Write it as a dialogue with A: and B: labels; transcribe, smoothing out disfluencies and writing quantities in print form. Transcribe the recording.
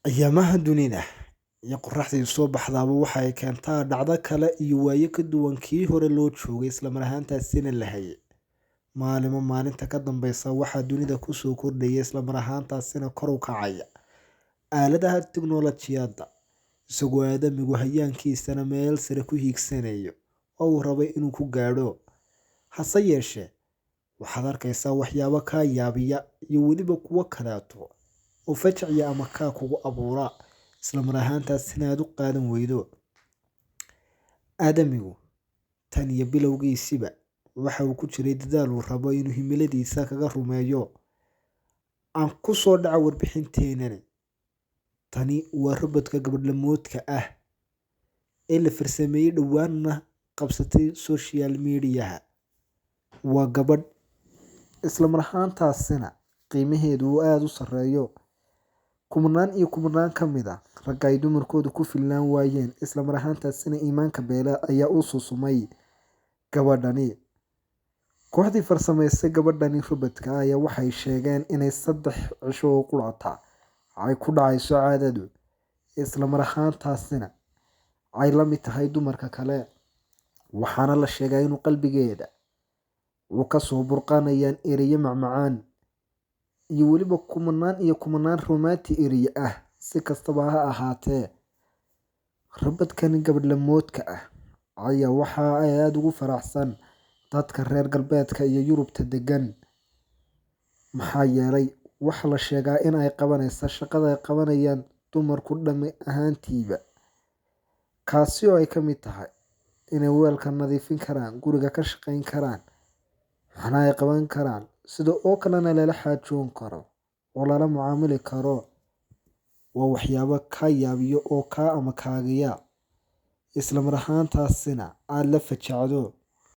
A: Ayaamaha dunida iyo qorraxdii soo baxdaaba waxa ay keentaa dhacdo kale iyo waayo ka duwan kii hore loo joogay, isla mar ahaantaasina la hayay. Maalimo maalinta ka dambeysa waxaa dunida kusoo kordhaya, isla mar ahaantaasina kor u kacaya aaladaha tiknoolajiyadda, isagoo aadamigu hayaankiisana meel sare ku hiigsanayo oo uu rabay inuu ku gaadho. Hase yeeshee, waxaad arkaysaa waxyaabo kaa yaabiya iyo weliba kuwo kaleeto oo fajiciya ama kaa kugu abuura, isla mar ahaantaasina aad u qaadan weydo. Aadamigu tan iyo bilowgiisiba waxa uu ku jiray dadaal uu rabo inuu himiladiisa kaga rumeeyo. Aan ku soo dhaco warbixinteenani. Tani waa robodka gabadhlamoodka ah ee la farsameeyey, dhowaanna qabsatay social mediaha. Waa gabadh, isla mar ahaantaasina qiimaheedu uu aada u sarreeyo. Kumanaan iyo kumanaan ka mid ah ragga ay dumarkoodu ku filnaan waayeen, isla mar ahaantaasina iimaanka beela ayaa u susumay gabadhani. Kooxdii farsamaysay gabadhani robodka ayaa waxay sheegeen inay 3 cisho oo qurata ay ku dhacayso caadadu, isla mar ahaantaasina ay la mid tahay dumarka kale. Waxaana la sheegaa inuu qalbigeeda uu kasoo burqanayaan ereyo macmacaan iyo weliba kumanaan iyo kumanaan romanti ereyo ah. Si kastaba ha ahaatee, robodkani gabadhlamoodka ah ayaa waxa ay aada ugu faraxsan dadka reer galbeedka iyo Yurubta degan, maxaa yeelay waxaa la sheegaa in ay qabanaysa shaqada ay qabanayaan dumarku dhami ahaantiiba, kaasi oo ay ka mid tahay inay weelka nadiifin karaan, guriga ka shaqayn karaan, waxna ay qaban karaan, sida oo kalena lala xaajoon karo oo lala mucaamili karo. Waa waxyaabo kaa yaabiyo oo kaa ama kaagiya, isla mar ahaantaasina aada la fajacdo.